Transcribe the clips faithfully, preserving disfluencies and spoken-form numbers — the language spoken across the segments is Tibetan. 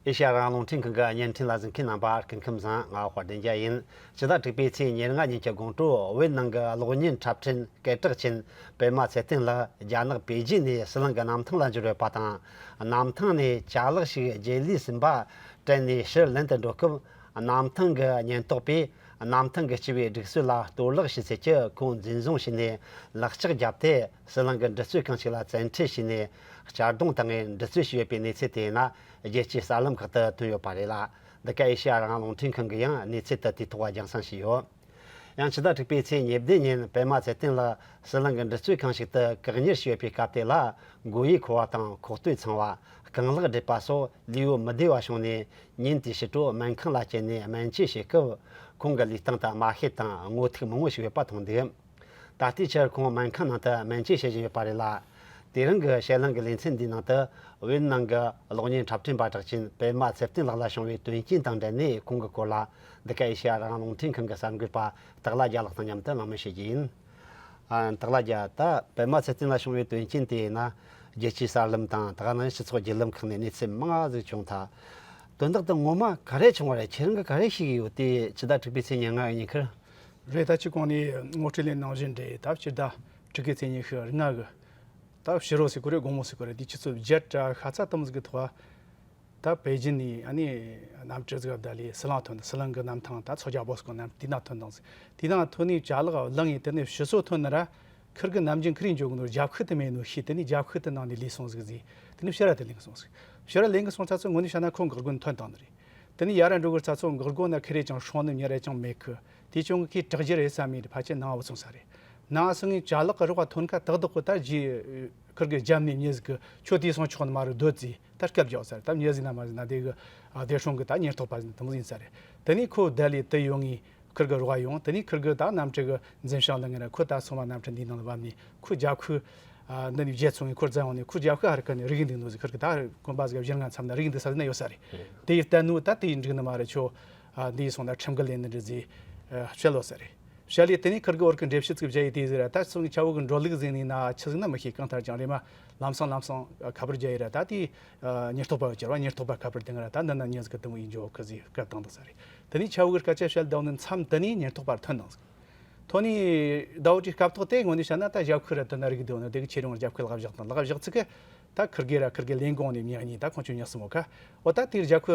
ཨེ་ཤེ་ཡ་རང་དབང་རླུང་འཕྲིན་ཁང་གི་བརྙན་འཕྲིན་ལ་གཟིགས་མཁན་རྣམ་པ་སྐུ་ཁམས་བཟང་། ང་དཔལ་ལྡན་རྒྱལ་ཡིན། ཕྱི་ཟླ་དྲུག་པའི་ཚེས་ཉེར་ལྔ་ཉིན་གྱི་དགོང་དྲོ་བོད་ནང་གི་གློག་བརྙན་འཁྲབ་ཁྲིད་སྐད་གྲགས་ཅན་པད་མ་ཚེ་བརྟན་ལགས་རྒྱ་ནག་པེ་ཅིན་ནས་ཟི་ལིང་གི་གནམ་ཐང་ལ་འབྱོར་ཡོད་པ་དང་། གནམ་ཐང་ནས་ཅ་ལག་ཞིག་རྗེས་ལུས་ཟིན་པ་དྲན་ནས་ཕྱིར་ལེན་དུ་འགྲོ་སྐབས། གནམ་ཐང་གི་ཉེན་རྟོག་པས་གནམ་ཐང་གི་སྤྱི་བའི་སྒྲིག་སྲོལ་ལ་གཏོར་བརླག་བྱས་ཚུལ་གྱི་ཁོང་འཛིན་བཟུང་བྱས་ནས་ལག་ལྕགས་བརྒྱབ་སྟེ། ཟི་ལིང་གི་འདྲི་རྩོད་ཁང་ཞིག་ལ་བཙན་ཁྲིད་བྱས་ནས་གཅར་རྡུང་བཏང་ངས་འདྲི་རྩོད་བྱས་ཡོད་པའི་གནས་ཚུལ་དེ་ཡིན་ན། རྒྱལ་སྤྱིའི་གསར་ལམ་ཁག་ཏུ་ཐོན་ཡོད་པ་རེད་ལ། འདི་ག་ཨེ་ཤེ་ཡ་རང་དབང་རླུང་འཕྲིན་ཁང་གིས་ཡང་གནས་ཚུལ་དེ་དུས་ཐོག་རྒྱང་སྲིང་བྱས་ཡོད། ཡང་ཕྱི་ཟླ་དྲུག་པའི་ཚེས་ཉེར་བདུན་ཉིན་པད་མ་ཚེ་བརྟན་ལགས་ཟི་ལིང་གི་འདྲི་རྩོད་ཁང་ཞིག་ཏུ་བཀག་ཉར་བྱས་ཡོད་པའི་སྐབས་དེ་ལ། མགོ་བོའི་ཁུ་བ་དང་ཁོག་སྟོད་ཚང་བ། རྐང་ལག་བགྲད་པ་སོགས་ལུས་པོ་མི་བདེ་བ་བྱུང་ནས། ཉིན་དེའི་ཕྱི་དྲོ་སྨན་ཁང་ལ་བསྐྱལ་ནས་སྨན་བཅོས་བྱེད་སྐབས། ཁོང་གི་ལུས་སྟེང་དུ་རྨ་ཤེད་དང་རྔོ་ཐུག་མང་བོ་ཞིག་ཡོད་པ་མཐོང་འདུག། ད་ལྟའི་ཆར་ཁོང་སྨན་ཁང་ནང་དུ་སྨན་བཅོས་བྱེད་བཞིན་ཡོད་པ་རེད་ལ། དེ་རིང་གི་དཔྱད་གླེང་གི་ལེ་ཚན་འདིའི་ནང་དུ། བོད་ནང་གི་གློག་བརྙན་འཁྲབ་ཁྲིད་པ་གྲགས་ཅན་པད་མ་ཚེ་བརྟན་ལགས་ལ་བྱུང་བའི་དོན་རྐྱེན་དང་འབྲེལ་ནས། ཁོང་གི་སྐོར་ལ་འདི་ག་ཨེ་ཤེ་ཡ་རང་དབང་རླུང་འཕྲིན་ཁང་གི་གསར་འགོད་པ་སྟག་ལྷ་རྒྱལ་ལགས་དང་མཉམ་དུ་གླེང་མོལ་བྱེད་རྒྱུ་ཡིན། ཨ། སྟག་ལྷ་རྒྱལ། ད་པད་མ་ཚེ་བརྟན་ལ་བྱུང་བའི་དོན་རྐྱེན་དེ་ཡིན་ན། རྒྱལ་སྤྱིའི་གསར་ལམ་དང་། ད་ག་ནང་བཞིན་སྤྱི་ཚོགས་བརྒྱུད་ལམ་ཁག་ནས་གནས་ཚུལ་མང་ང་ཟིག་བྱུང་ཐལ། དོན་དག་དེ་ངོ་མ་ག་རེ་བྱུང་བ་རེད། ཁྱེད་རང་གིས་ག་རེ་ཤེས་ཀྱི་ཡོད་དེ། ཕྱི་ཟླ་དྲུག་པའི་ཚེས་ཉེར་ལྔ་ཉིན་ཁུར། རེད། ད་ཅི་གོང་ནས་ངོ་སྤྲོད་ལས་གནང་བཞིན་རེད། ད་ཕྱི་ཟླ་དྲུག་པའི་ཚེས་ཉི་ཤུ་ལྔ་གི། ད་ཕྱི་དྲོ་ཟེར་དགོས་རེད། དགོང་མོ་ཟེར་དགོས་རེད། དེ་ཆུ་ཚོད་བརྒྱད་དྲ་ཤ་ཚ་དུམ་ཟིག་གི་ཐོག་ད་པེ་ཅིན་ནས་ཨ་ནི་གནམ་གྲུ་ཟིག་བརྡལ་ལས་ཟི་ལིང་ཐོན། ཟི་ལིང་གི་གནམ་ཐང་ད་མཚོ་རྒྱལ་པོ་སྐོར་གནམ་དེ་ན་ཐོན་དང་ཟིག། དེ་ན་ཐོན་ནས་ཅ་ལག་བླངས་ཡིན། དེ་ནས་ཕྱི་སོ་ཐོན་ན་ར། ཁིར་གི་ནམ་རྒྱུན་ཁིར་ཡིན་འཇོག་གི་ནོ་རྒྱབ་ཤུགས་དེ་མེད་ནོ་ཤེས། དེ་ནས་རྒྱབ་ཤུགས་དེ་ནང་ནས་ལུས་སོང་ཟིག་ཟེར། དེ་ནས་ཕྱིར་ར་དེ་ལེན་གི་སོང་ཟིག། ཕྱིར་ར་ལེན་གི་སོང་ཚ་ཚོ་ངོ་ནས་བཤད་ན་ཁོ་འགག་སྒོ་ནས་ཐོན་བཏང་ནི་རེད། དེ་ནས་ཡར་ར་འགྲོ་གི་ཚ་ཚོ་འགག་སྒོ་ན་ཁེ་རེ་ཅང་སྲུང་ནི་མྱི་རེ་ཅང་མེད་གི། དེ་ཅུང་གི་དྲག་རྒྱུ་རེད་བསམ་མི་དེ་ཕལ་ཆེར་ནང་བུད་སོང་ས་རེད། ནང་སོང་ངས་ཅ་ལག་གི་རོགས་པ་ཐོན་ཁ་ཏག་ཏག་གི། ད་རྗེས་ཁིར་གི་རྒྱབ་ནས་མྱི་ཟིག་གི་ཁྱོད་དེ་སོང་ཆོག་ནི་མ་རེད་སྡོད་ཟེར། ད་སྐད་རྒྱག་ས་རེད། ད་མྱི་ཟིག་ན་མ་ཟིག་ན་དེ་གི་ཨ་བདེ་སྲུང་གི་ད་ཉེན་རྟོག་པ་ཟིག་དེ་མོ་ཟིག་ཡིན་ས་རེད། དེ་ནས་ཁོ་བརྡལ་ལས་དེ་ཡོང་ངས། ཁིར་གི་རོགས་ཡོང་། དེ་ནས་ཁིར་གི་ད་གནམ་གྲུ་གི་འཛིན་བྱང་ལ་ངེད་ར་ཁོ་ད་སོང་བ། གནམ་གྲུ་འདིའི་ནང་ལ་བབས་ནས་ཁོ་རྒྱབ་ཁུ་ཨ་འདི་ནས་བརྒྱད་ཚོ་ངས་ཁོ་རྫ་ཡོང་ནས་ཁོ་རྒྱབ་ཁུ་ཧར་ཁ་ནས་རིག་འདུག་ནོ་ཟིག། ཁིར་གི་ད་གོམ་པ་ཟིག་བཞི་ལྔ་མཚམས་ན་རིག་འདུག་ས་ཟིག་ན་ཡོད་ས་རེད། དེ་ཡི་བསྟན་ནོ་ད་དེ་ཡི་འགྲིག་ནི་མ་རེད། ཁྱོད་ཨ་འདི་ཡི་སོང་ད་ཁྲིམས་འགལ་ལས་ནི་འདྲི་ཟིག་བཤད་ལོ་ས་རེད། བཤད་ལས་དེ་ནས་ཁིར་གི་བར་གི་འགྲེལ་བཤད་ཅིག་བྱས་ཡི་དེ་ཟིག་ར། ད་སོང་ངས་ཆ་བོ་གི་འགྲོ་ལུགས་ཟིག་ནས་ན་ཆི་ཟིག་ན་མི་ཤེས། གང་ལྟར་ཀྱང་རེ་མ་ལམ་སང་ལམ་སང་ཁ་པར་རྒྱག་ཡི་ར། ད་དེ་ཨ་ཉེན་རྟོག་པ་བཅར་བ། ཉེན་རྟོག་པ་ཁ་པར་དེ་ང་ར་ད་འདི་ན་མྱི་ཟིག་གི་དེ་མོ་ཡིན་འཇོག་གི་ཟིག་སྐད་བཏང་འདུག་ས་རེད། དེ་ནས་ཆ་བོ་གི་སྐད་ཆ་བཤད་བསྡད་ནི་མཚམས་དེ་ནས་ཉེན་རྟོག་པར་ཐོན་དང་ཟིག། ཐོན་ནས་ཟླ་བོ་དེའི་སྐབས་ཐོག་དེ་ངོ་ནས་བཤད་ན་ད་རྒྱབ་ཁུ་ར་དེ་ན་རིག་འདུག་ནོ་དེ་གི་ཁྱེད་རང་རྒྱབ་ཁུ་ལག་བཞག་དང་། ལག་བཞག་ཚིག་གི་ད་ཁིར་གེ་ར་ཁིར་གེ་ལེན་གོང་ནས་མྱི་གཉིས་ད་ཁོང་ཆོ་མྱི་གསུམ་མོ་ཁ། འོ་ད་དེར་རྒྱབ་ཁུ་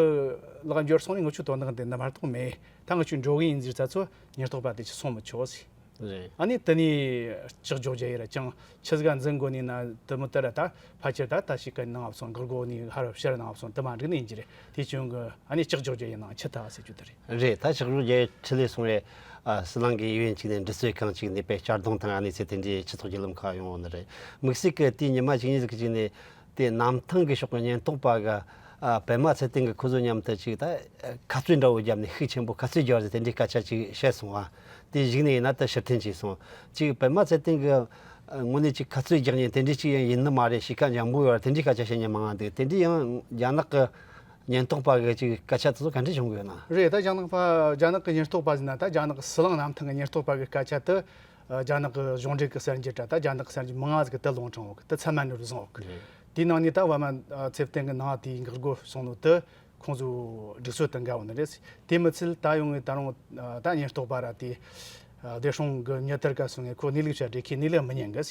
ལག་འབྱོར་སོང་ནས་ངུ་ཆུ་དོན་དག་འདི་འདི་མ་གཏོགས་མེད། ད་ངུ་ཆུ་འགྲོ་གི་ཡིན་ཟེར་ཚ་ཚོ་ཉེན་རྟོག་པ་དེ་ཆ་སོང་མི་ཆོག་ཟིག། རེད། ཨ་ནི་དེ་ནས་ལྕགས་འཇོག་རྒྱ་ཡི་ར་ཅང་ཆི་ཟིག་འཛིན་དགོས་ནི་ན་དེ་མོ་དེ་ར། ད་ཕལ་ཆེར་ད་ད་ཞིག་གི་ནང་ང་སོང་འགག་སྒོ་ནས་ཧར་ཕྱིར་ནང་ང་སོང་དེ་མ་འགྲིག་ནི་ཡིན་གྱི་རེད། དེ་ཅུང་གི་ཨ་ནི་ལྕགས་འཇོག་རྒྱ་ཡི་ནང་ཆི་ད་ཟེར་རྒྱུ་དེ་རེད། རེད། ད་ལྕགས་འཇོག་རྒྱ་ཡི་ཁྲི་ལས་སོང་རེད། ཨ། ཟི་ལིང་གི་གཡས་གཡོན་གཅིག་ནས་འདྲི་རྩོད་ཁང་གཅིག་ནས་པའི་གཅར་རྡུང་དང་ཨ་ནི་ཚེ་དེ་འདྲའི་སྤྱི་ཚོགས་བརྒྱུད་ལམ་ཁག་ཡོང་བ་ནི་རེད། དམིགས་བསལ་གྱི་དེའི་ཉི་མ་གཅིག་གཉིས་ཟིག་གི་གཅིག་ནས་དེ་གནམ་ཐང་གི་ཕྱོགས་ཀྱི་ཉེན་རྟོག་པ་གི། ཨ། པད་མ་ཚེ་བརྟན་གྱི་ཁོ་ཚོ་མཉམ་དུ་ཅིག་ད་ཁ་རྩོད་འདྲ་བོ་བརྒྱབ་ནས་ཤུགས་ཆེན་པོ་ཁ་རྩོད་རྒྱག་ཟེར་དེ་འདྲའི་སྐད་ཆ་ཅིག་བཤད་སོང་བ། དེ་གཞུག་ནས་ཡིན་ན་ད་ཕྱིར་འཐེན་བྱས་སོང་། ཅིག་པད་མ་ཚེ་བརྟན་གྱི་ངོས་ནས་ཅིག་ཁ་རྩོད་རྒྱག་མཁན་དེ་འདྲའི་ཅིག་ཡང་ཡིན་ནི་མ་རེད། གཤིས་ཀ་འཇམ་པོ་ཡོད་ར་དེ་འདྲའི་སྐད་ཆ་བཤད་མཁན་མང་ང་འདུག། དེ་འདྲའི་ཡང་རྒྱ་ནག་གི་ཉེན་རྟོག་པ་གི་ཅིག་སྐད་ཆ་དེ་ཚོ་ག་འདྲ་བྱུང་གི་ཡོད་ན། རེད། ད་རྒྱ་ནག་པ་རྒྱ་ནག་གི་ཉེན་རྟོག་པ་ཟེར་ན་ད་རྒྱ་ནག་གི་ཟི་ལིང་གནམ་ཐང་གི་ཉེན་རྟོག་པ་གི་སྐད་ཆ་དེ། ཨ། རྒྱ་ནག་གི་གཞུང་འབྲེལ་གི་གསར་འགྱུར་དྲ་ད་རྒྱ་ནག་གི་གསར་འགྱུར་མང་ང་ཟིག་གི་དེ་ལོང་དྲངས་ཡོད་གི། དེ་ཚང་མ་ནོར་བཟུང་ཡོད་གི། རེད། དེའི་ནང་ནས་ད་པད་མ་ཚེ་བརྟན་གི་ནང་དེའི་འགག་སྒོ་སོང་ནོ་དེ་ཁོང་ཚོའི་སྒྲིག་སྲོལ་དང་འགལ་བ་ནི་རེད། དེ་མི་ཚད་ད་ཡོང་ངས་ད་རུང་ད་ཉེན་རྟོག་པ་ར་དེ་བདེ་སྲུང་གི་མྱི་དེར་ཀ་སོང་ངས་ཁོ་གནས་ལུགས་བཤད་རེད། ཁོས་གནས་ལུགས་མི་ཉན་གི།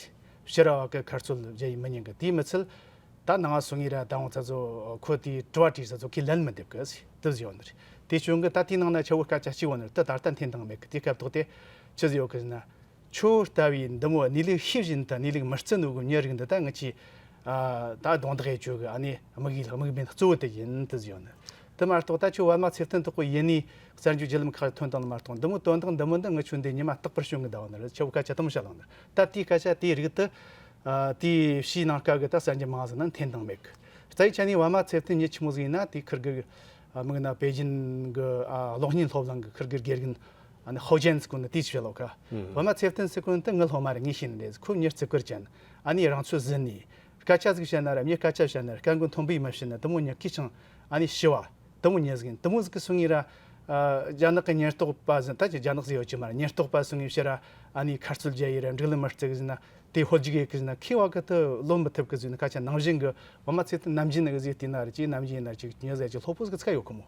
ཕྱི་ར་བ་གི་ཁ་རྩོད་བྱེད་ཡི་མི་ཉན་གི། དེ་མི་ཚད་ད་ནང་སོང་ངས་ར་ད་འོང་ཚ་ཚོ་ཁོ་དེའི་དྲི་བ་དྲིས་ས་ཚོ་ཁས་ལེན་མི་འདེབས་གི་དེ་ཟེར་ཡོད་ནི་རེད། དེ་བྱུང་གི་ད་དེའི་ནང་ན་ཆ་བོ་སྐད་ཆ་གཅིག་བོ་ནི་རེད། དེ་ད་ལྟ་འཐེན་བཏང་མེད་གི། དེ་སྐབས་ཐོག་དེ་ཆི་ཟིག་ཡོད་གི་ཟེར་ན། ཁྱོད་ལྟ་བུའི་འདི་མོ་གནས་ལུགས་ཤེས་བཞིན་དུ་གནས་ལུགས་མི་བརྩི་ནོ་གི་མྱི་རིགས་འདི་ད་ངི་ཆོས་ཨ་ད་རྡུང་རྡེག་ཡེད་རྒྱུ་གི་ཨ་ནི་དམིགས་ཡུལ་དམིགས་འབེན་གཙོ་བོ་དེ་ཡིན་དེ་ཟེར་ཡོད་ནི། དེ་མ་གཏོགས་ད་ཁྱོད་པད་མ་ཚེ་བརྟན་དག་གི་ཡིན་ནི་གསར་འགྱུར་བརྒྱུད་ལམ་ཁག་ཐོན་བཏང་ནི་མ་གཏོགས་འདི་མོ་དོན་དག་འདི་མོ་འདི་ངི་ཆོས་འདི་ཉི་མ་རྟག་པར་བྱུང་གི་ཟླ་བ་ནི་རེད། ཆ་བོ་སྐད་ཆ་དེ་མོ་བཤད་ལང་ནི། ད་དེའི་སྐད་ཆ་དེའི་རིགས་དེ་ཨ་དེའི་ཕྱིའི་ནང་སྐབས་གི་ད་གསར་འགྱུར་མང་ཟིག་ན་འཐེན་བཏང་མེད་གི། རྩ་བའི་ཆ་ནས་པད་མ་ཚེ་བརྟན་མྱི་ཆི་མོ་ཟིག་ཡིན་ན་དེ་ཁིར་གི་ཨ་མིག་ན་པེ་ཅིན་གི་ཨ་གློག་བརྙན་སློབ་གླིང་གི་ཁིར་གི་དགེ་རྒན་ཨ་ནི་ཧོ་ཅན་ཟེར་གོ་ནི་དེ་ཆི་ལོ་ཁ། ཨུམ། པད་མ་ཚེ་བརྟན་ཟེར་གོ་ནི་དེ་ངི་སློབ་མ་རེད། ངས་ཤེས་ནི་རེད། ཁོ་མྱི་བརྩི་བཀུར་ཅན། ཨ་ནི་རང་ཚོད་ཟིན་ནི། སྐད་ཆ་ཟིག་བཤད་ན་ར་མྱི་སྐད་ཆ་བཤད་ན་ར་སྐད་མགོ་མཐོན་པོས་མི་བཤད་ནི་དེ་མོ་མྱི་སྐད་ཆང་ཨ་ནི་ཞི་བ་དེ་མོ་མྱི་ཟིག་ཡིན། དེ་མོ་ཟིག་གི་སོང་ངས་ར་ ཨ། རྒྱ་ནག་གི་ཉེན་རྟོག་པ་ཟིན། ད་ཅི་རྒྱ་ནག་ཟིག་ཡོད་ཀྱི་མ་རེད། ཉེན་རྟོག་པ་སོང་ངས་ཕྱིར་ར་ཨ་ནི་ཁ་རྩོད་རྒྱག་ཡི་ར་འགྲིག་ལམ་མ་བརྩི་གི་ཟིན་ན། དེ་ཧོལ་རྒྱུག་ཡེ་གི་ཟིན་ན་ཁེ་བ་གི་ཏི་ལོན་མི་ཐུབ་གི་ཟིན་ན། ཁ་ཆ་ནང་བཞིན་གི་བོད་མི་ཚོས་དེ་ནམ་རྒྱུན་ནི་གི་ཟིག་དེ་ན་རེད། ཅི་ནམ་རྒྱུན་ཡིན་ན་ཅིག་ཉོ་ཟེར་གྱི་སློབ་ཕྲུག་གི་ཚ་ཡོད་གི་མོ།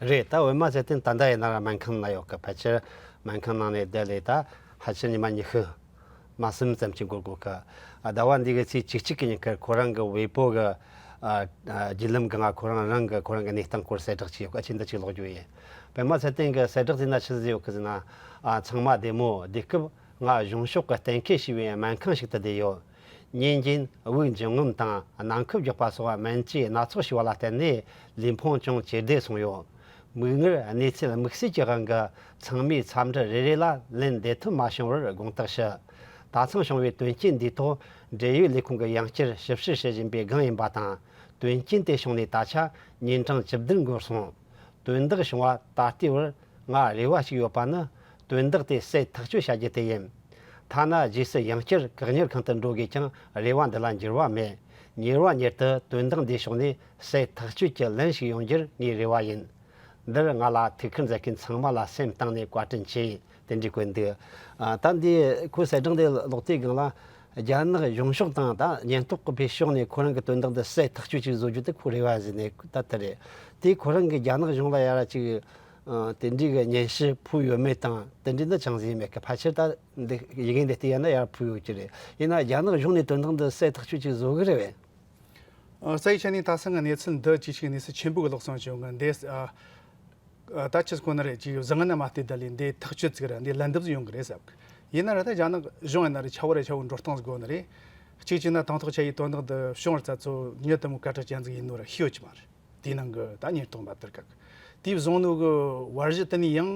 རེད། ད་བོད་མི་ཚོས་དེ་ད་ལྟ་ཡིན་ན་ར་སྨན་ཁང་ན་ཡོད་གི། ཕལ་ཆེར་སྨན་ཁང་ནང་ནས་བསྡད་ལས་ད་ཕལ་ཆེར་ཉི་མ་ཉི་ཤུ་མ་གསུམ་ཙམ་ཅིག་འགོར་དགོས་གི། ཨ། ཟླ་བ་འདི་གི་ཚེས་བཅུ་གཅིག་གི་ཉིན་ཁར་ཁོ་རང་གི་ཝེ་པོ་གི། ཨ། ཨ། བརྒྱུད་ལམ་གི་ང་ཁོ་རང་རང་གི་ཁོ་རང་གི་གནས་སྟངས་སྐོར་གསལ་བསྒྲགས་བྱས་ཡོད་གི། ཨ། ཅི་འདི་ཅིག་ཀློག་རྒྱུ་ཡིན། པད་མ་ཚེ་བརྟན་གི་གསལ་བསྒྲགས་ཟིན་ན་ཆི་ཟིག་ཡོད་གི་ཟེར་ན། ཨ། ཚང་མ་བདེ་མོ། དེ་སྐབས་ང་གཞུང་ཕྱོགས་ཀྱི་གཏན་འཁེལ་བྱས་པའི་སྨན་ཁང་ཞིག་ཏུ་བསྡད་ཡོད། ཉིན་རྒྱུན་དབུགས་འབྱིན་རྔུབ་དང་ནང་ཁུལ་རྒྱག་པ་སོགས་སྨན་བཅོས་སྣ་ཚོགས་བྱས་པ་ལ་བརྟེན་ནས་ལུས་ཕུང་ཅུང་ཇེ་བདེ་སོང་ཡོད། མིག་སྔར་གནས་ཚུལ་དམིགས་བསལ་གྱི་དབང་གིས་ཚང་མས་འཚམས་འདྲི་རེ་རེ་ལ་ལན་འདེབས་ཐུབ་མ་བྱུང་བར་དགོངས་དག་ཞུ། ད་ཐེངས་བྱུང་བའི་དོན་རྐྱེན་འདིའི་ཐོག་འབྲེལ་ཡོད་ལས་ཁུངས་ཀྱིས་ཡང་བསྐྱར་ཞིབ་བཤེར་བྱེད་བཞིན་པའི་སྒང་ཡིན་པ་དང་། དོན་རྐྱེན་དེ་བྱུང་ནས་ད་ཆ་ཉིན་གྲངས་བཅུ་བདུན་འགོར་སོང་། དོན་དག་བྱུང་བ་ད་ལྟའི་བར་ང་རེ་བ་ཞིག་ཡོད་པ་ནི། དོན་དག་དེ་སེལ་ཐག་གཅོད་བྱ་རྒྱུ་དེ་ཡིན། ཐ་ན་རྗེས་སུ་ཡང་བསྐྱར་བཀག་ཉར་ཁང་དུ་འགྲོ་དགོས་ཀྱང་རེ་བ་འདི་ལ་འགྱུར་བ་མེད། ཉེ་བར་ཉེར་དུ་དོན་དག་འདིའི་ཕྱོགས་ནས་སེལ་ཐག་གཅོད་ཀྱི་ལན་ཞིག་ཡོང་རྒྱུར་ངས་རེ་བ་ཡིན། འདིར་ང་ལ་ཐུགས་ཁུར་མཛད་མཁན་ཚང་མ་ལ་སེམས་གཏིང་ནས་བཀའ་དྲིན་ཆེ། དེ་འདྲའི་བཀོད་འདུག། ཨ། ད་འདི་ཁོའི་གསལ་བསྒྲགས་འདི་ཀློག་དུས་སྒང་ལ། རྒྱ་ནག་གཞུང་ཕྱོགས་དང་ད་ཉེན་རྟོག་གི་བེད་ཕྱོགས་ནས་ཁོ་རང་གི་དོན་དག་འདི་སེལ་ཐག་གཅོད་ཅིག་བཟོ་རྒྱུ་དེ་ཁོ་རེ་བ་ཟིན་ནས་ད་ལྟ་རེད། དེ་ཁོ་རང་གི་རྒྱ་ནག་གཞུང་ལ་ཡ་ར་ཅིག། ཨ། དེ་འདྲའི་གི་སྙན་ཞུ་ཕུལ་ཡོད་མེད་དང་དེ་འདྲའི་འདི་ཅང་ཟིན་མེད་གི། ཕལ་ཆེར་ད་འདི་ཡི་གེ་འདི་བལྟས་ཡ་ན་ཡར་ཕུལ་ཡོད་ཀྱི་རེད། ཡིན་ན་རྒྱ་ནག་གཞུང་ནས་དོན་དག་འདི་སེལ་ཐག་གཅོད་ཅིག་བཟོ་གི་རེད་བས། ཨ། རྩ་བའི་ཆ་ནས་ད་སང་གི་གནས་ཚུལ་འདི་ཅིག་ཞིག་གནས་ཚུལ་ཆེན་པོ་གི་ལོག་སོང་བྱུང་གི་འདི། ཨ། ཨ། ད་ཆི་ཟིག་གོ་ནི་རེད། ཅིག་བཟང་ངན་མ་བལྟས་ད་ལས་འདི་ཐག་གཅོད་ཟིག་ར་འདི་ལན་འདེབས་ཟིག་ཡོང་གི་རེད་བསམ་གི། ཡིན་ན་ར་ད་རྒྱ་ནག་གཞུང་ཡིན་ན་ར་ཆ་བོ་ར་ཆ་བོ་འགྲོ་སྟངས་ཟིག་གོ་ནི་རེད། གཅིག་བྱས་ན་དང་ཐོག་ཆ་ཡི་དོན་དག་འདི་བྱུང་བར་ཚ་ཚོ་ཉོ་དེ་མོ་སྐད་གྲགས་ཅན་ཟིག་ཡིན་ནོ་ར་ཤེས་ཡོད་ཀྱི་མ་རེད། དེའི་ནང་གི་ད་ཉེན་རྟོག་མ་དར་ག་གི། དེ་བཟུང་ནོ་གི་བར་གཞི་དེ་ནས་ཡང་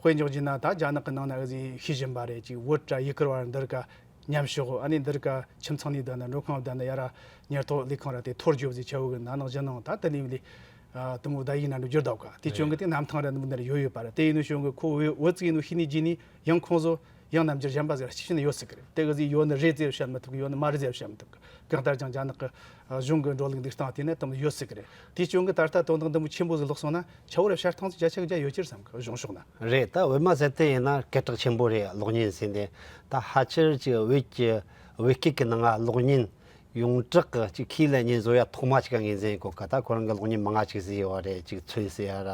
དཔེ་འཇོག་རྒྱུ་ན། ད་རྒྱ་ནག་གི་ནང་ན་གི་ཟིག་ཤེས་བཞིན་པ་རེད། ཅིག་བོད་ར་ཡུ་གུར་བར་འདིར་ཀ་མཉམ་ཞོག་ཨ་ནི་འདིར་ཀ་ཁྱིམ་ཚང་ནས་བསྡད་ན་འགྲོ་ཁང་བསྡད་ན་ཡ་ར་ཉེན་རྟོག་ལས་ཁང་ར་དེ་ཐོར་རྒྱུ་ཟིག་ཆ་བོ་གི་ན་ནག་གཞི་ནང་ད་དེ་ནས་ལས། ཨ། དེ་མོ་ད་ཡིན་ན་འགྲོ་རྒྱུར་ད་ག། དེ་ཅུང་གི་དེ་གནམ་ཐང་ར་འདི་མོ་འདིར་ཡོད་ཡོད་པ་ར། དེ་ཡིན་ནོ་ཞུ་གི་ཁོ་བོད་བོད་ཅིག་ཡིན་ནོ་ཤེས་ནས་རྗེས་ནས་ཡང་ཁོང་ཚོ་ཡང་རྣམ་འགྱུར་གཞན་པ་ཟིག་ར་ཤེས་ནས་ཡོད་སྲིད་གི་རེད། དེ་གི་ཟིག་ཡོད་ནི་རེད་ཟེར་བཤད་མི་ཐུབ་གི། ཡོད་ནི་མ་རེད་ཟེར་བཤད་མི་ཐུབ་གི། གང་ལྟར་ཀྱང་རྒྱ་ནག་གི་གཞུང་གི་འགྲོ་ལུགས་འདི་སྟངས་དེ་ནི་དེ་མོ་ཡོད་སྲིད་གི་རེད། དེ་ཅུང་གི་ད་ལྟ་དོན་དག་འདི་མོ་ཆེན་པོ་ཟིག་ལོག་སོང་ན་ཆ་བོ་ར་བཤད་སྟངས་ཟིག་བརྒྱ་ཆ་བརྒྱ་ཡོད་ཀྱི་རེད་བསམ་གི། གཞུང་ཕྱོགས་ན། རེད། ད་བོད་མི་ཟེར་དེ་ཡིན་ན་སྐད་གྲགས་ཆེན་པོ་རེད། གློག་བརྙན་ཟེར་ནས་ད་ཕལ་ཆེར་གྱི་བོད་ཀྱི་བོད་སྐད་ཀྱི་ནང་ང་གློག་བརྙན་ཡོངས་གྲགས་ཀྱི་ཅིག་ཁས་ལེན་ཉིན་བཟོ་ཡ་ཐོག་མ་ཅིག་ག་ངོས་འཛིན་གོ་ག། ད་ཁོ་རང་གི་གློག་བརྙན་མང་ང་ཅིག་ཟིག་ཡོད་རེད། ཅིག་ཚོས་ཟེར་ཡ་ར་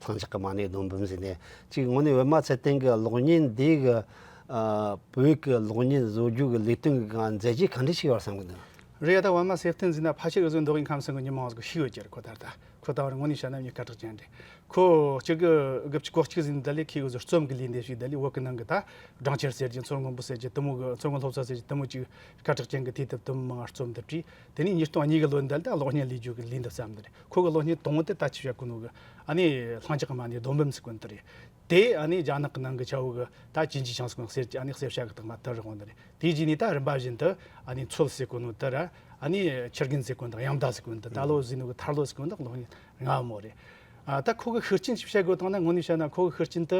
ལྷིང་འཇགས་ཀྱི་མ་ཎི་སྡོང་འབུམ་ཟེར་ནས་ཅིག། དངོས་གནས་པད་མ་ཚེ་བརྟན་གི་གློག་བརྙན་འདི་གི། ཨ། བོད་གི་གློག་བརྙན་བཟོ་རྒྱུ་གི་ལས་དོན་གི་སྒང་མཛད་རྗེས་ག་འདྲ་ཞིག་ཡོད་བསམ་གི་འདུག། རེད་ཡ། ད་པད་མ་ཚེ་བརྟན་ཟེར་ན་ཕལ་ཆེར་འུ་ཚོ་མདོ་དབུས་ཁམས་གསུམ་གི་མི་མང་ཟིག་གི་ཤེས་ཡོད་ཀྱི་རེད། ཁོ་ད་ལྟ་ཁོ་ད་བར་དངོས་གནས་བཤད་ན་མྱི་སྐད་གྲགས་ཅན་རེད། ཁོ་སྤྱིར་གི་དགུ་བཅུ་གོ་གཅིག་ཟིན་ད་ལས་ཁོས་འུ་ཚོར་རྩོམ་གི་ལས་འདེབས་ཤིག་ད་ལས་བོད་གི་ནང་གི་ད་སྦྲང་ཆར་ཟེར་གྱི། མཚོ་སྔོན་པོ་ཟེར་གྱི། དེ་མོ་གི་མཚོ་སྔོན་སློབ་གསོ་ཟེར་གྱི། དེ་མོ་ཅིག་སྐད་གྲགས་ཅན་གི་དུས་དེབ་དུམ་མང་རྩོམ་དུ་བྲིས། དེ་ནས་ཉིས་སྟོང་གཉིས་གི་ལོ་འདི་ལ་ད་གློག་བརྙན་ལས་རྒྱུ་གི་ལས་འདི་བརྩམས་འདི་རེད། ཁོ་གི་གློག་བརྙན་དང་པོ་དེ་ད་ཅི་བཤད་གོ་ནོ་གི། ཨ་ནི་ལྷིང་འཇགས་ཀྱི་མ་ཎི་སྡོང་འབུམ་ཟེར་གོ་ནོ་དེ་རེད། དེ་ཨ་ནི་རྒྱ་ནག་གི་ནང་གི་ཆ་བོ་གི་ད་ཅིན་ཅི་ཆང་ཟེར་གོ་ནོ་གསེར་གྱི་ཨ་ནི་གསེར་བྱ་གི་རྟགས་མ་དེ་རེད་གོ་ནི་རེད། དེའི་རྗེས་ནས་ད་རིམ་པ་བཞིན་དུ་ཨ་ནི་མཚོལ་ཟེར་གོ་ནོ་དེ་ར། ཨ་ནི་ཆུ་རྒན་ཟེར་གོ་ནོ་དང་དབྱངས་མདའ་ཟེར་གོ་ནོ་དེ། ད་ལོ་ཟེར་ནོ་གི་ཐར་ལོ་ཟེར་གོ་ནོ་དེ་གློག་བརྙན་ལྔ་བོ་རེད། ཨ། ད་ཁོ་གི་ཤུགས་རྐྱེན་ཅིག་བཤད་དགོས་བཏང་ན། དངོས་གནས་བཤད་ན་ཁོ་གི་ཤུགས་རྐྱེན་དེ་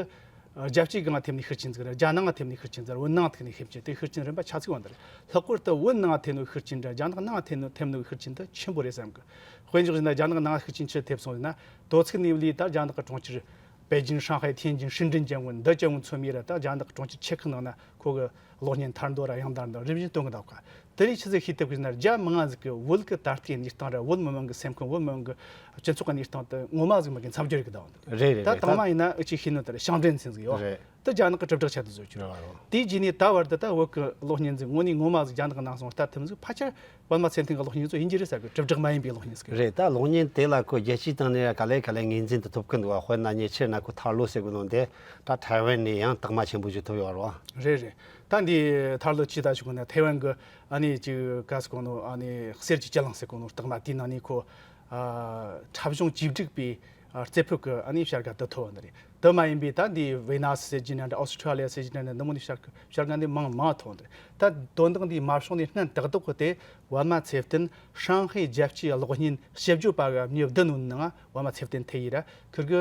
རྒྱལ་སྤྱིའི་སྒང་ཐེབས་ནས་ཤུགས་རྐྱེན་ཟིག་རེད། རྒྱ་ནང་ཐེབས་ནས་ཤུགས་རྐྱེན་ཟིག་རེད། བོད་ནང་ཐེབས་ནས་ཤུགས་རྐྱེན། དེ་ཤུགས་རྐྱེན་རིམ་པ་ཆ་ཚིག་བོ་འདི་རེད། ལྷག་པར་དུ་བོད་ནང་ཐེབས་ནོ་ཤུགས་རྐྱེན་ར་རྒྱ་ནག་ནང་ཐེབས་ནོ་ཐེབས་ནོ་ཤུགས་རྐྱེན་དེ་ཆེན་པོ་རེད་བསམ་གི། དཔེ་འཇོག་བྱས་ན་རྒྱ་ནག་ནང་ཤུགས་རྐྱེན་ཆི་ཐེབས་སོང་ཟེར་ན། དོ་ཚིགས་ནས་བླས་ད་རྒྱ་ནག་གི་གྲོང་ཁྱེར་པེ་ཅིན། ཧྲང་ཧའེ། ཐེན་ཅིན། ཧྲིན་ཀྲིན་ཅན་གོ་འདི་ཅན་གོ་ཚོ་མིའི་ར་ད་རྒྱ་ནག་གི་གྲོང་ཁྱེར་ཆེ་ཁག་ནང་ན་ཁོ་གི་གློག་བརྙན་ཐར་འདོད་ར་དབྱངས་རྟ་འདི་རིམ་བཞིན་སྟོན་གི་འདུག་ག། དེ་ནས་ཆི་ཟིག་ཤེས་ཐུབ་གི་ཟེར་ན། རྒྱ་མི་མང་ཟིག་གི་བོད་གི་ད་ལྟའི་གནས་སྟངས་ར་བོད་མི་མང་གི་སེམས་ཁམས། བོད་མི་མང་གི་སྤྱི་ཚོགས་གི་གནས་སྟངས་དེ་ངོ་མ་ཟིག་མ་གི་མཚམས་སྦྱོར་གི་འདུག་འདུག། རེད་རེད་ད་རེད། དང་མ་ཡིན་ན་འུ་ཅག་ཤེས་ནོ་དེ་རེད། ཞང་བྲན་ཚན་ཟིག་ཡོད། རེད། དེ་རྒྱ་ནག་གི་དྲིལ་བསྒྲགས་ཆེད་དུ་བཟོ་རྒྱུ་རེད། རེད། དེའི་རྗེས་ནས་ད་བར་དུ་ད་བོད་གི་གློག་བརྙན་ཟིག་དངོས་གནས་ངོ་མ་ཟིག་རྒྱ་ནག་གི་ནང་སོང་ལྟ་ཐུབ་ཟིག་ཕལ་ཆེར་པད་མ་ཚེ་བརྟན་གི་གློག་བརྙན་ཚོ་ཡིན་རྒྱུ་རེད་ཟེར་གི། དྲིལ་བསྒྲགས་མ་ཡིན་པའི་གློག་བརྙན་ཟིག་རེད། ད་གློག་བརྙན་དེ་ལ་ཁོ་རྒྱལ་སྤྱིའི་སྟེང་ནས་ག་ལེ་ག་ལེ་ངོས་འཛིན་དུ་ཐོབ་གི་འདུག་བ། དཔེར་ན་ཉེ་ཆར་ན་ཁོ་ཐར་ལོ་ཟེར་གི་ནོ་དེ་ད་ཐའེ་ཝན་ནས་ཡང་རྟགས་མ་ཆེན་པོ་ཞིག་ཐོབ་ཡོད་རེད་བ། རེད་རེད། ད་འདི་ཐར་ལོ་ཅི་ད་ཞུ་གོ་ན། ཐའེ་ཝན་གི་ཨ་ནི་ཅིག་ག་ཟེར་གོ་ནོ། ཨ་ནི་གསེར་གྱི་སྤྱི་གླིང་ཟེར་གོ་ནོ་རྟགས་མ་དེའི་ནང་ནས་ཁོ། ཨ། འཁྲབ་གཞུང་བཅོས་སྒྲིག་པའི། ཨ། རྩེ་ཕུད་གི་ཨ་ནི་བྱ་དགའ་དེ་ཐོབ་ནི་རེད། དེ་མ་ཡིན་པའི་ད་འདི་ཝེ་ནཱ་ཟེར་གྱི་ན་འདྲ། ཨོ་སི་ཁྲ་ལི་ཡ་ཟེར་གྱི་ན་འདྲ། འདི་མོ་ནི་བྱ་བྱ་དགའ་འདི་མང་མང་ཐོབ་ནི་རེད། ད་དོན་དག་འདི་མ་བྱུང་ནས་སྔོན་ཏག་ཏག་གི་དེ་པད་མ་ཚེ་བརྟན་ཧྲང་ཧའེ་རྒྱལ་སྤྱིའི་གློག་བརྙན་ཞིབ་དཔྱོད་པ་གི་མི་བདུན་བོའི་ནང་པད་མ་ཚེ་བརྟན་ཐེ་ཡི་ར། ཁིར་གི།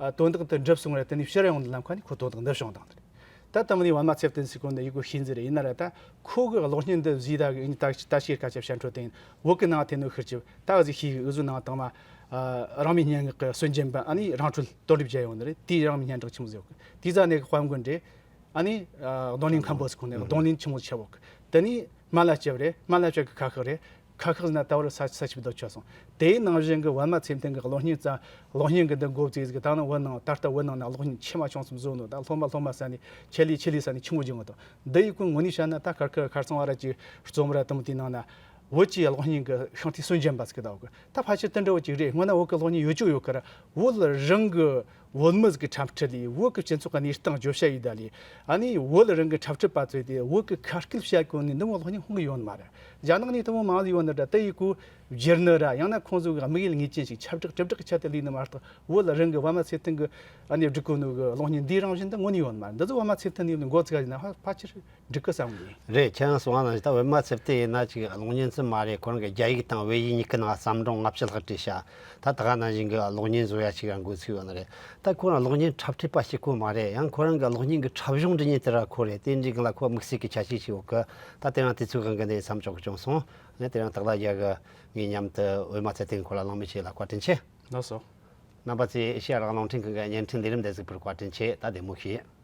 ཨ། དོན་དག་དེ་འགྲུབ་སོང་ར། དེ་ནས་ཕྱིར་ཡོང་དུ་ལམ་ཁ་ནས་ཁོ་དོན་དག་འདི་བྱུང་དང་། ད་དམ་ནི་པད་མ་ཚེ་བརྟན་ཟེར་གོ་འདི་ཡི་གེ་ཤེས་ཟིག་རེད། ཡིན་ན་ར་ད་ཁོ་གི་གློག་བརྙན་འདི་གཟིགས་ད་གི་ཨ་ནི་ད་ད་ཤེས་སྐད་ཆ་བཤད་འཕྲོ་དེ་ཡིན། བོད་གི་ནང་ཐེབས་ནོ་ཤེར་གྱི་ད་གཟིགས་ཤེས་གི། འུ་ཟོ་ནང་དང་མ་ ཨ། རང་མོས་སྙན་ངག་གི་སྲོལ་འབྱེད་པ། ཨ་ནི་རང་གྲོལ་དོན་གྲུབ་རྒྱལ་ཡོད་ནི་རེད། དེས་རང་མོས་སྙན་གྲགས་ཆི་མོ་ཟིག་ཡོད་གི། དེ་ཟ་ནས་གི་དཔལ་མགོན་རེད། ཨ་ནི་ཨ། རྡུང་ལེན་མཁན་པོ་ཟིག་ཁོང་ནས་རྡུང་ལེན་ཆི་མོ་ཆེ་བོ་གི། དེ་ནས་སྨན་བླ་སྐྱབས་རེད། སྨན་བླ་སྐྱབས་གི་ཁ་ཤགས་རེད། ཁ་ཤགས་ཟེར་ན་ད་བར་ས་ས་ཆི་བོ་དོ་ཆོད་སོང་། དེའི་ནང་བཞིན་གི་པད་མ་ཚེ་བརྟན་གི་གློག་བརྙན་ཙམ། གློག་བརྙན་གི་འདི་འགོ་བཙུགས་ཟིག། ད་ནི་བོད་ནང་ད་ལྟ་བོད་ནང་ན་གློག་བརྙན་ཆེ་མ་ཆུང་གསུམ་བཟོ་ནོ། ད་སློབ་མ་སློབ་མ་ཟ་ནས་ཆེད་ལས་ཆེད་ལས་ཟ་ནས་ཆི་མོ་བྱུང་ངོ་དོ། འདི་ཡི་གུ་དངོས་གནས་བཤད་ན་ད་ཁར་ཁ་ཁར་སང་བ་ར་ཅིག་རྩོམ་ར་དུམ་དེའི་ནང་ན། བོད་ཀྱི་གློག་བརྙན་གྱི་ཤིང་རྟའི་སྲོལ་འབྱེད་པ་ཟེར་གི་ད་བོ་གི། ད་ཕལ་ཆེར་དེ་འདྲ་བོ་ཅིག་རེད། སྔོན་ན་བོད་ཀྱི་གློག་བརྙན་ཡོད་ཅོག་ཡོད་ཀི་ར། བོད་རང་གི་བོད་མི་ཟིག་གི་འཁྲབ་ཁྲིད་ལས། བོད་ཀྱི་སྤྱི་ཚོགས་ཀྱི་གནས་སྟངས་བརྗོད་བྱ་ཡི་ད་ལས། ཨ་ནི་བོད་རང་གི་འཁྲབ་ཁྲིད་པ་ཚོས་དེ་བོད་ཀྱི་ཁ་སྐད་བཤད་གོ་ནི་འདི་མོ་གློག་བརྙན་ཧོང་གི་ཡོད་མ་རེད། རྒྱ་ནག་ནས་དེ་མོ་མང་ཟིག་ཡོད་ནི་འདྲ། དེ་ཡི་གུ་བསྒྱུར་ནི་ར། ཡང་ན་ཁོང་ཚོ་གི་དམིགས་ཡུལ་ངེས་ཅན་ཞིག་ཁྱབ་བསྒྲགས་དྲིལ་བསྒྲགས་ཀྱི་ཆེད་དུ་ལས་ནི་མ་གཏོགས། བོད་རང་གི་པད་མ་ཚེ་བརྟན་གི་ཨ་ནི་སྒྲིག་གོ་ནོ་གི་གློག་བརྙན་འདིའི་རང་བཞིན་འདི་དངོས་གནས་ཡོད་མ་རེད། འདི་ཚོ་པད་མ་ཚེ་བརྟན་ནས་འགོ་ཚུགས་ཡིན་ན་ཕ་ཕལ་ཆེར་འགྲིག་གི་བསམ་གི། རེད། ཁྱེད་རང་གསུངས་པ་ནང་བཞིན་ད་པད་མ་ཚེ་བརྟན་ཡིན་ན་ཅིག་གློག་བརྙན་ཙམ་མ་རེད། ཁོ་རང་གི་རྒྱ་ཡིག་དང་བོད་ཡིག་གཉིས་ཀའི་ནང་བརྩམས་སྒྲུང་ལྔ་བཅུ་ལྷག་བྲིས་ཤག། ད་ད་ག་ནང་བཞིན་གི་གློག་བརྙན་བཟོ་ཡ་ཞིག་རང་འགོ་ཚུགས་ཡོད་ནི་རེད། ད་ཁོ་རང་གློག་བརྙན་འཁྲབ་ཁྲིད་པ་ཞིག་གོ་མ་རེད། ཡང་ཁོ་རང་གི་གློག་བརྙན་གི་འཁྲབ་གཞུང་འབྲི་མཁན་དེ་ར་ཁོ་རེད། དེ་འདྲའི་སྒང་ལ་ཁོ་དམིགས་བསལ་གི་ཁྱད་ཆོས་ཤིག་ཡོད་གི། ད་དེ་རིང་དུས་ཚོད་གང་གི་འདི་མཚམས་འཇོག་གི་བྱུང་སོང་། ངས་དེ་རིང་སྟག་ལྷ་རྒྱལ་གི་ངའི་མཉམ་དུ་པད་མ་ཚེ་བརྟན་གི་སྐོར་ལ་གླེང་མོལ་བྱས་ལ་བཀའ་དྲིན་ཆེ། ལགས་སོ། རྣམ་པ་ཚོས་ཨེ་ཤེ་ཡ་རང་དབང་རླུང་འཕྲིན་ཁང་གི་བརྙན་འཕྲིན་ལས་རིམ་འདི་གཟིགས་པར་བཀའ་དྲིན་ཆེ། ད་བདེ་མོ་བྱོས།